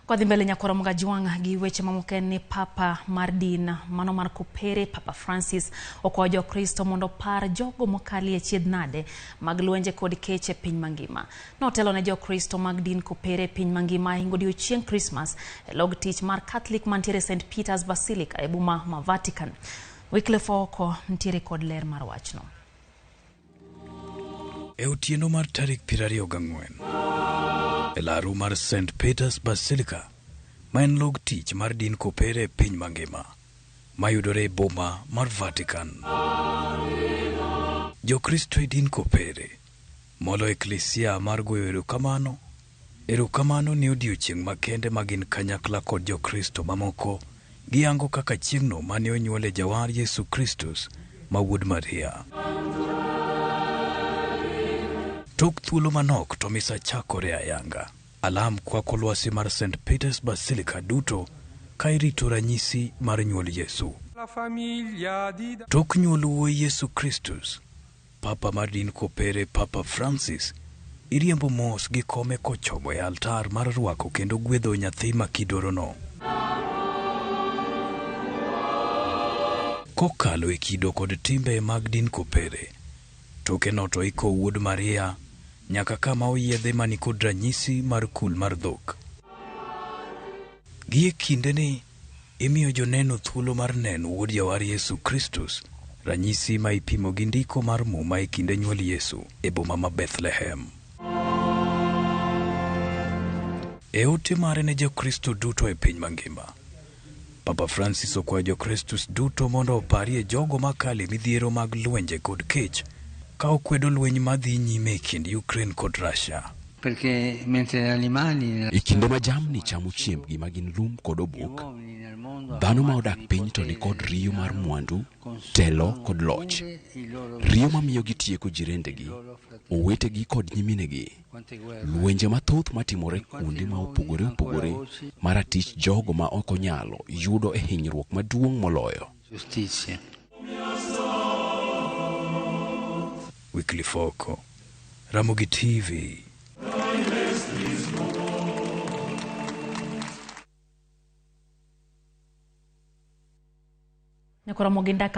Kwadhi mbele nyakwar Mgajwang' gi weche mamoko en ni Papa mar din mano mar Kopere Papa Francis okwayo Jokristo mondo opar jogo mokalie chiedh nade mag lwenje kod kech e piny mangima. Notelo ne Jokristo mag din Kopere e piny mangima hingo odiochieng' Krismas e log tich mar Catholic mantiere St Peter's Basilica e boma ma Vatican. Wycliffe Ooko nitiere kod ler mar wachno. E otieno mar tarik 24, e laru mar St. Peter's Basilica, ma en log tich mar din kopere e piny mangima, mayudore e boma mar Vatican. Jokristo e din kopere molo eklesia mar goyo erokamano Erokamano ne odiechieng' makende ma gin kanyakla kod Jokristo mamoko giyango kaka chieng'no mane onyuole Jawar Yesu Kristus ma wuod Maria. Tok thuolo manok to misa chakore ayanga. Alam kwako lwasi mar St. Peter's Basilica duto ka irito ranyisi mar nyuol Yesu. Tok nyuol wuoyi Yesu Kristus, Papa mar din kopere Papa Francis iriembo mos gi kome kochomo e altar mar rwako kendo gwedho nyathi ma kidorono. Kokalo e kido kod timbe mag din kopere, toke no to iko wuod Maria nyaka kama oyiedhe mani kod ranyisi mar kul mar dhok. Gie kindeni, Imiyo joneno thuolo mar neno Wuod Jawar Yesu Kristus, ranyisi ma ipimo gi ndiko mar Muma e kinde nyuol Yesu e boma ma Bethlehem. E ote mare ne Jokristo duto e piny mangima, Papa Francis okwayo Jokristus duto mondo oparie jogo makale midhiero mag lwenje kod kech ka okwedo lweny madhi nyime e kind Ukraine kod Russia. Perché mentre gli animali E kinde ma jamni chamo chiembgi ma gin lum kod obok, dhano ma odak piny to nikod riyo mar mwandu, telo kod loch. Riyo mamiyo gitieko jirendegi, owetegi kod nyiminegi. Lwenje mathoth matimore kuonde ma opogore opogore ma ratich jogo ma ok onyalo yudo e hinyruok maduong' moloyo. Giustizia. Wycliffe Oko, Ramogi TV. Nyakwar Ramogi Ndaka.